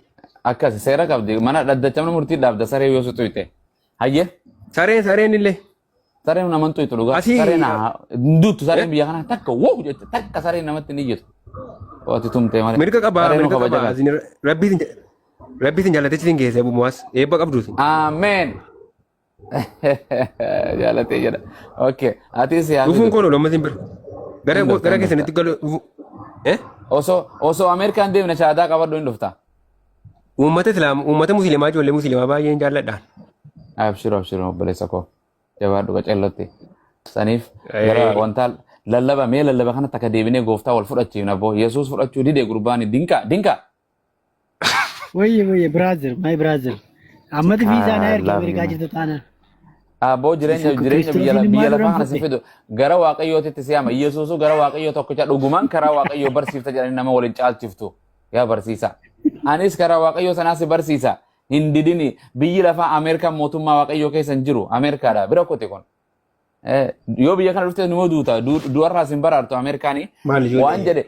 Akkas seera qabdi. Mana dhaddachamna murtii dhaabda saree yoo si tuyte. Hayyee Sareen sareen illee sareen naman tuytu dhugaa. asii Sareen hin duuttu sareen biyya kanaa takka woo jette takka sareen namatti hin iyyitu. Waati tumtee malee. mirga qabaa Sareen nu mirga kabaja qabaa qabdi. rabbi rabbi isin jaallatechi isin geesse Abu Muaz eebba qabduuti. Ameen. Jaalatee jedha. Okay. Atis yaa Dhufuun fidu. koon oolu amma isin bira. Gara Hin dhufta gara hin dhufta. keessanitti galu dhufu. Eh? Osoo osoo Ameerikaan deemne shaadaa qabadhu hin dhufta. Uummata Islaam uummata Musliimaa ijoollee Musliimaa baay'een jaalladha. Abshiru abshiru obboleessa koo. Jabaadhu qacellotti. Saniif gara wanta lallaba mee lallaba kanatti akka deebinee gooftaa wal fudhachiifna boo. Yesuus fudhachuu dide gurbaani dinqa dinqa. Wayye wayye brother my brother. Ammati viizaa naa I ergi love you Ameerikaa man. jirta taanaan. Aboo jireenya jireenya biyya Kiristoosiin biyya immoo lafaa duran kana si fudhe. fidu gara waaqayyootitti si yaama. Yesuusu gara waaqayyoo tokkicha dhugumaan karaa waaqayyoo barsiifta jedhanii nama waliin caalchiftu. Yaa barsiisa. Anis karaa waaqayyoo sanaa si barsiisa. Hin didini biyyi lafaa Ameerikaan mootummaa waaqayyoo keessa hin jiru. Ameerikaadha. Bira kote kun. Yoo biyya kana dhufte numa duuta. Du'arraas hin baraartu Ameerikaanii. Maal ijoollee? Waan jedhe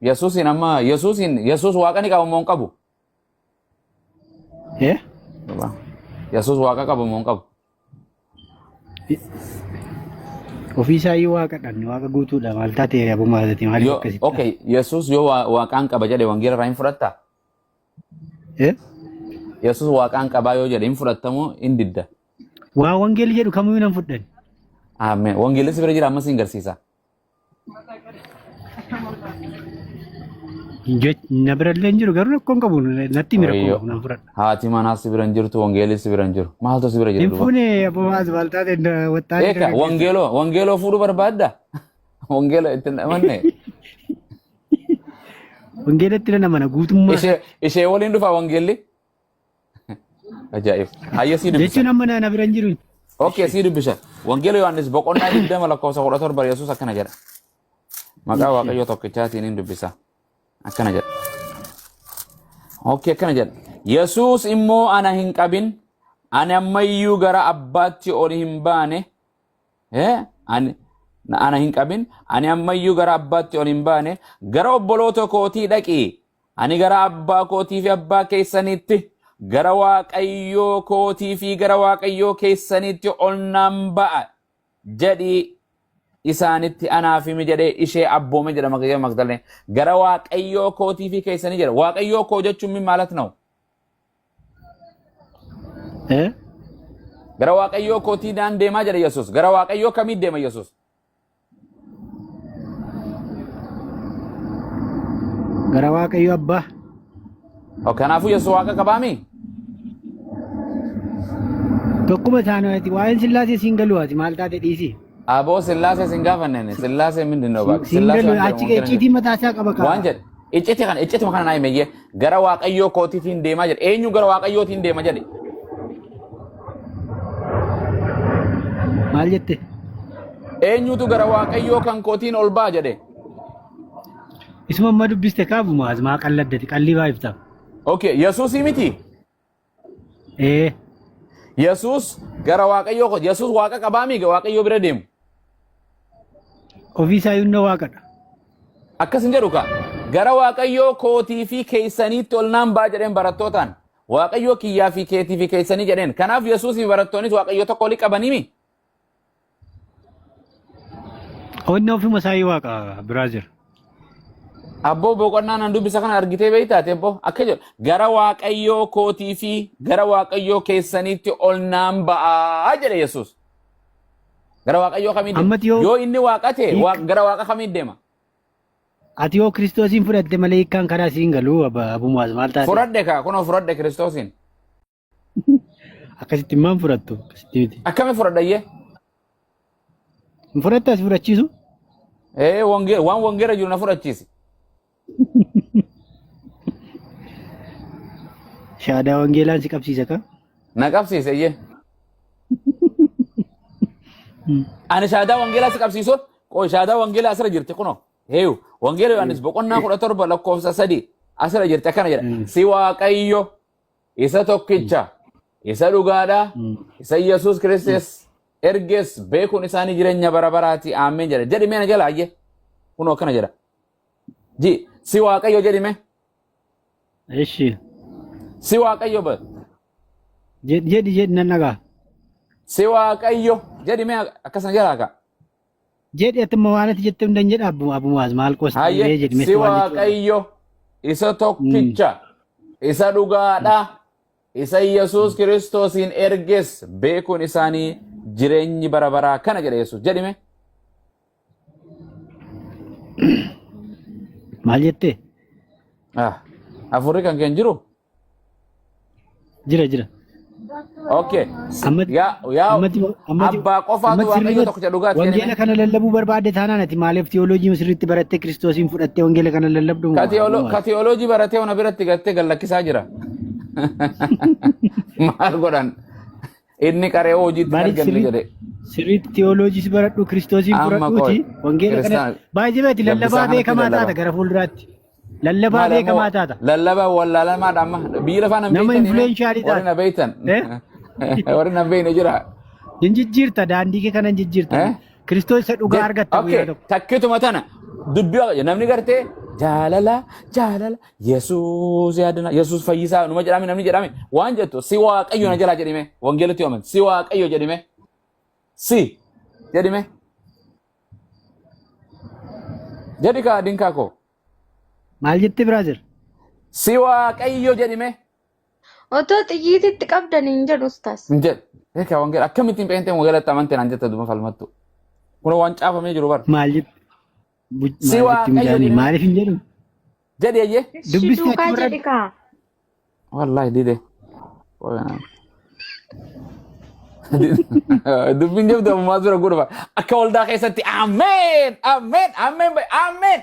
Yesuusin amma Yesuusin Yesuus waaqa ni qaba moo hin qabu? Eh? Yesuus waaqa qaba moo hin qabu? Ofii isaa iyyuu waaqa dhanne waaqa guutuudha maal taate Abu Muazati maaliif Yoo akkasitti? okay Yesuus yoo waaqaan qaba jedhe wangeela irraa hin fudhattaa? Eh? Yesuus waaqaan qabaa yoo jedhe hin fudhattamoo hin didda? Waa wangeelli jedhu kamiyyuu nan fudhan. Ameen. Wangeelli si bira jira ammas hin garsiisa. Na bira illee hin jiru garuu rakkoo hin qabu natti himi rakkoo hin Wayyoo. qabu nan fudhadha. Haati manaa si bira hin jirtu wangeelli si bira hin jiru. Maaltu si bira jira Hin duuba? fuune Abu Muaz maal taate waxxaanii Eeka dargaggeessa. wangeeloo wangeeloo fuudhuu barbaadda? Wangeela itti hin amanne. Wangeelatti nan amana guutummaa Ishee ishee waliin dhufa wangeelli? Ajaa'ib. Hayya sii dubbisa. jechuun amma na bira hin jiru. Okay, sii dubbisa. Wangeela Yohaannis boqonnaa 20 lakkoofsa 17 Yesuus akkana jedha. Maqaa Waaqayyoo tokkichaatiin hin dubbisa. Akkana jedha. Okay, akkana jedha. Yesuus immoo ana hin qabin, ani ammayyuu gara abbaatti ol hin baane. Ani ana hin qabin, ani ammayyuu gara abbaatti ol hin baane. Gara obboloota kootii dhaqi. Ani gara abbaa kootii fi abbaa keessanitti, gara Waaqayyoo kootii fi gara Waaqayyoo keessanitti ol nan ba'a jedhi isaanitti anaaf himi jedhee ishee abboome jedha Maariyaam Magdaleen. Gara Waaqayyoo kootii fi keessanii jedha. Waaqayyoo koo jechuun min maalat na'u? Eh? Gara Waaqayyoo kootii daan deemaa jedha Yesuus. Gara Waaqayyoo kamii deema Yesuus? Gara Waaqayyo Abbaa. Oh, kanaafuu Yesuus Waaqa qabaami? Tokkuma isaaniiti. Waa'een Sillaasee siin galu ati maal taate dhiisi. Aboo Sillaasee sin gaafanneen. Sillaasee mindin ነው እባክህ. Siin Sillaasee galu waan achi jedhamu icciitii mataa isaa qaba waan kaa. jedhe iccitii kana iccituma kana naa himeyyee gara Waaqayyoo kootiitiin deemaa jedhe eenyu gara Waaqayyootiin deema jedhe Maal jette? Eenyutu gara Waaqayyoo kan kootiin ol ba'a jedhe. Isuma amma dubbiste kaabuma azmaa qalladdati qallii baay'ifta. Okay, Yesuusii miti. Ee. Yesuus gara Waaqayyoo ko Yesuus Waaqa qabaamii Waaqayyoo bira deemu. Ofii isaa yunnoo Waaqadha. Akkas hin jedhu kaa. Gara Waaqayyoo kootii fi keessaniitti ol naan ba'a jedheen barattootaan. Waaqayyoo kiyyaa fi keetii fi keessanii jedheen. Kanaaf Yesuusii fi barattoonnis Waaqayyoo tokko olii qabaniimi. Onni ofuma isaa waaqa brother. Abboo boqonnaa nan dubbisa kana argitee beektaate abboo akka jedhu gara Waaqayyoo kootii fi gara Waaqayyoo keessaniitti ol naan ba'aa jedhe Yesuus. Gara Waaqayyoo kamiin deema? Ammati yoo Yoo inni Waaqa ta'e gara Waaqa kamiin deema? Ati yoo Kiristoosiin fudhatte malee hiikkaan karaa siin galu abumaas maal taate? Fudhadhe kaa kunoo fudhadhe Kiristoosiin. Akkasitti maan fudhattu? Akkasitti miti. Akkami fudhadhayyee? Hin fudhatte as fudhachiisu? Ee waan wangeela jiru na fudhachiisi. Shaadaa wangeelaan si qabsiisa ka? Na qabsiise iyyee. Ani shaadaa wangeelaa si qabsiisuun qoo shaadaa wangeelaa asirra jirti kunoo. Heeyu wangeela Yohaannis boqonnaa 17 lakkoofsa 3 asirra jirti akkana jedha. Si Waaqayyo isa tokkicha isa dhugaadha isa Yesuus Kiristoos erges beekuun isaanii jireenya bara baraati ameen jedha. Jedhi mee na jala ayyee. Kunoo akkana jedha. Ji si Waaqayyo jedhi mee. Eshi. Si Waaqayyo ba. Jedhi jedhi jedhi nan dhagaa. Si Waaqayyo jedhi mee akkasana jalaa ka'a. Jedhi ati immoo waan ati jette hunda hin jedha abbumaas maal qosta Hayyee mee jedhi si meessi waan jechuudha. Waaqayyo isa tokkicha isa dhugaadha isa Yesuus Kiristoosiin erges beekuun isaanii jireenyi bara baraa kana jedha Yesuus jedhime. Maal jette? Ah, hafuurri kan kee hin jiru? Jira jira. Okay. Ammatti Yaa yaa ammatti ammatti abbaa qofaatu ammatti Waaqayyo sirriitti tokkicha dhugaati wangeela jedhame. kana lallabuu barbaadde taanaan ati maaliif tiyooloojii sirriitti barattee Kiristoosiin fudhattee wangeela kana lallabdu Ka tiyooloojii baratee ona biratti gartee gad lakkisaa jira. Maal godhan? Inni qaree hojiitti hin Maaliif arganne sirriitti jedhe. sirriitti tiyooloojiis baradhu Kiristoosiin Amma fudhadhuuti qoy wangeela kana kiristaan baay'ee beeti gabbisaa lallabaa kanatti beekamaa taata lallaba. gara fuulduraatti. Lallabaa Maal ammoo beekamaa taata. lallabaa wallaalamaadha amma biyyi lafaa nan Nama beeytan hime influenshaalii warri taata. na beeytan Eh? warri na beeyne jira. Hin jijjiirta daandii kee kana hin jijjiirta. Eh? Kiristoos isa dhugaa argatta Okay, guyyaa tokko. takkituma tana dubbii Waaqayyo namni gartee jaalala jaalala Yesuus yaadana Yesuus fayyisaa numa jedhame namni jedhame waan jettu si Waaqayyo na jalaa jedhime wangeelatti yoo amante si Waaqayyo jedhime si jedhime jedhi kaa dinkaa koo Maal jette brother? Si Waaqayyo jedhime. Otoo xiyyiititti qabdan hin jedhu ustaas. Hin jedhu. Eekaa wangeela akkamittiin pheenxeen wangeelatti amante naan jette duma falmattu. Kun waan caafamee jiru bara. Maal jette? Si Maal jette Waaqayyo mucaani? jedhime. Maaliif hin jedhu? Jedhi eeyyee. Ishi Dubbiste duukaa achumarra jedhi kaa. Wallaahi dide. Dubbiin jabdu ammaa dura godhufa. Akka waldaa keessatti ameen ameen ameen ameen.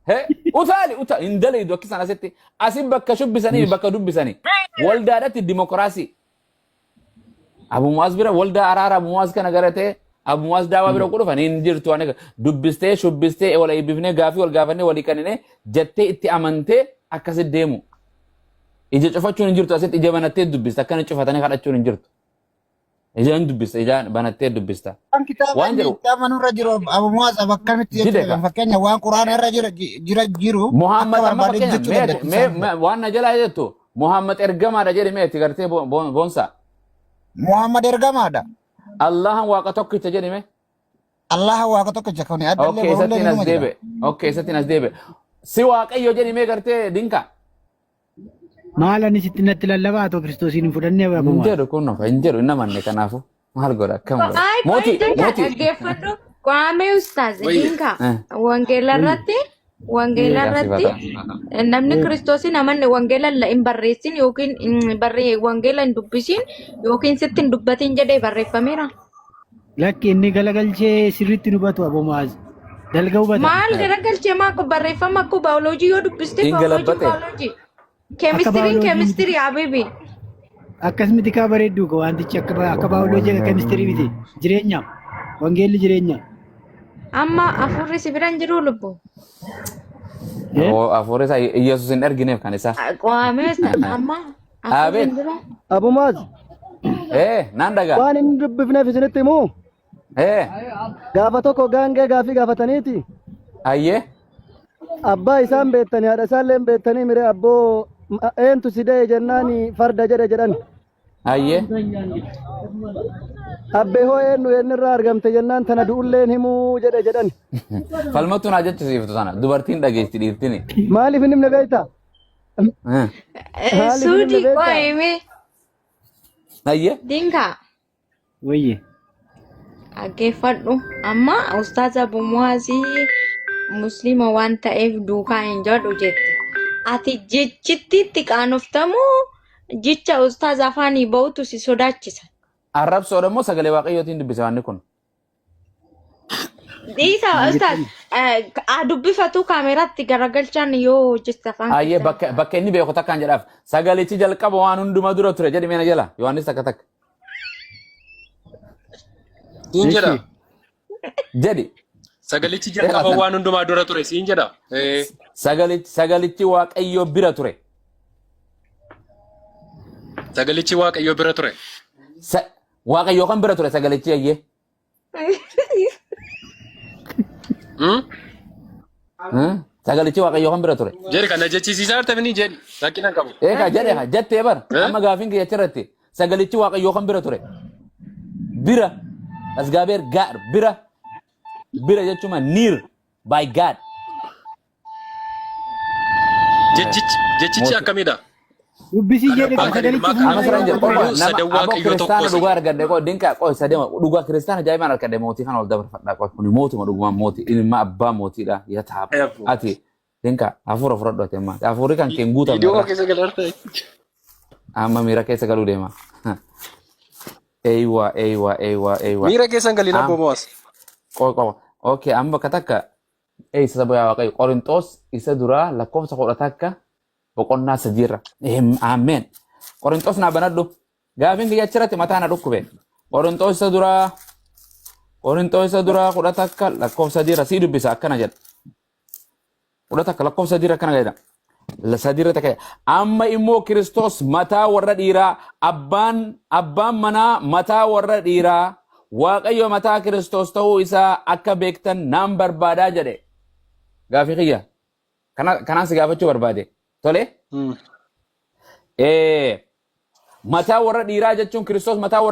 He utaali utaali hin dalaydu akka isaan asitti asin bakka shubbisanii bakka dubbisanii. Waldaadhatti dimokiraasii. Abu Mu'aaz bira waldaa araara Abu Mu'aaz kana garatee Abu Mu'aaz daawaa bira godhufan hin jirtu ani dubbistee shubbistee wal eebbifnee gaafii wal gaafannee walii kannine jettee itti amantee akkasi deemu. Ija cufachuun hin jirtu asitti ija banattee dubbista. Akkana cufatanii kadhachuun hin jirtu. Ija hin dubbista. Ija banattee dubbista. Waan kitaaba Waan inni jedhu itti amanu irra jiru Abu Mu'aaz akkamitti jide jechuudha. ka. Fakkeenya waan Quraana irra jira jira jiru akka Muhammad amma barbaade fakkeenya jechuu mee dandeettii mee isaan mee- waan na jalaa jettu Muhammad ergamaadha jedhi meeti gartee boonsaa. Muhammad ergamaadha. Allahan waaqa tokkicha jedhi mee. Allah waaqa tokkicha kuni addallee Okay, borullee isattiin as numa jira. deebi'e. Okay, isattiin as deebi'e. Si waaqayyo jedhi mee gartee dinka. Maal ani sitti natti lallabaa otoo Kiristoosiin hin fudhanne Abu Hin Mu'aaz. jedhu kun hin jedhu hin amanne kanaafu. Maal godha akkam godha. Ay, qoy Mootii dinka mootii. dhaggeeffadhu. Qaamee ustaaz Wayye. dinka wangeela irratti wangeela Eegaa si irratti bata. namni kiristoosiin amanne wangeela hin barreessin yookiin hin barree wangeela hin dubbisin yookiin sitti hin dubbatin jedhee barreeffameera. Lakki inni galagalchee sirriitti hin hubatu Abu Mu'aaz. Dalga hubata. Maal garagalchee maa kun barreeffama akka baayoloojii yoo dubbiste Hin baayoloojiin galabbate. baayoloojii. Akka Keemistiriin baayoloojii miti. keemistirii habibi. Akkas miti kaa bareedduu koo wantichi akka baayoloojii akka keemistirii miti. Jireenya. Wangeelli jireenya. Amma afurri si bira hin jiruu lubbu. Eh? Hafuurri isaa Iyyasuus hin argineef kan isaa. Qo'amee amma afurri Abeet. hin jiru. Abu Mu'aaz Naan dhagaa. waan hin dubbifneef isinitti himuu gaafa tokko gaangee gaafii gaafataniiti Ayyee. abbaa isaan beektanii haadha isaallee hin beektanii mire abboo eentu si da'e jennaan farda jedhe jedhan. Ayyee. Abbee hoo eenyu eenyurraa argamte jennaan tana du'ulleen himuu jedhe jedhan. Falmattuu naa jechisiiftu sana dubartiin dhageessi dhiirtini. Maaliif hin himne beektaa? Maaliif hin himne Suudii beektaa? qo'amee Ayyee. dinka. Wayye. Dhaggeeffadhu. Amma ustaaz Abu Mu'aazii musliima waan ta'eef duukaa hin jedhu jette. Ati jechitti itti qaanoftamoo jecha ustaaz afaanii ba'utu si sodaachisa. Arrabsoodha immoo sagalee waaqayyootiin dubbisa wanni kun. Dhiisa ustaaz dubbifatu kaameeraatti garagalchaan yoo hojjette afaan Ayyee keessan. bakka inni beeku takkaan jedhaaf sagalichi jalqaba waan hunduma dura ture jedhi meena jala Yohaannis takka takka Siin jedha. Eshi. jedhi. Sagalichi jalqaba waan hundumaa dura ture siin jedha. Sagalichi waaqayyo bira ture. Sagalichi waaqayyo bira ture. Waaqayyo kan bira ture sagalichi ayyee. Sagalichi waaqayyo kan bira ture. Jedhi kana jechisiisaa jirta jedhi. Rakkina hin qabu. Eegaa jedhe ka jettee bar amma gaafiin kiyya achirratti sagalichi waaqayyo kan bira ture. Bira asgaabeer gaar bira bira jechuun near by God. Jechichi Mootii. akkamidha? Dubbisii jedhe Abbaa kan kan sagalichi ilmaa kan Amma fuula sirra hin yoo jiru. Qofa qulqulluu nama sadan aboo waaqayyo kiristaana tokko si. dhugaa argadhe qo dinqa qo sadema dhugaa kiristaana ajaa'ibaan argadhe mootii kana ol dabarfadha qo kuni mootuma dhugumaan mootii ilma abbaa mootiidha yaa ta'a ati dinqa hafuura fudhadhu ati amma hafuurri kan kee hin guutamne Viidiyoo irra keessa galarta. amma miira keessa galuu deema. Eeywa eeywa eeywa eeywa. Miira keessa hin galin abboo mo'as. Qo qo okay amma bakka takka eessa saba yaa waaqayyo Qorinxoos isa duraa lakkoofsa 11 boqonnaa sadiirra. Ameen. Qorinxoos naa banadhu. Gaafiin kiyya achirratti mataa na dhukkube. Qorinxoos isa duraa Qorinxoos isa duraa 11 lakkoofsa sadiirra sii dubbisa akkana jedha. 11 lakkoofsa sadiirra akkana jedha. Sadiirra takka jedha. Amma immoo Kiristoos mataa warra dhiiraa abbaan manaa mataa warra dhiiraa Waaqayyo mataa Kiristoos ta'uu isaa akka beektan naan barbaadaa jedhe. Gaafii kiyya. Kanaan si gaafachuu barbaade. Tole? Mataa warra dhiiraa jechuun Kiristoos mataa warra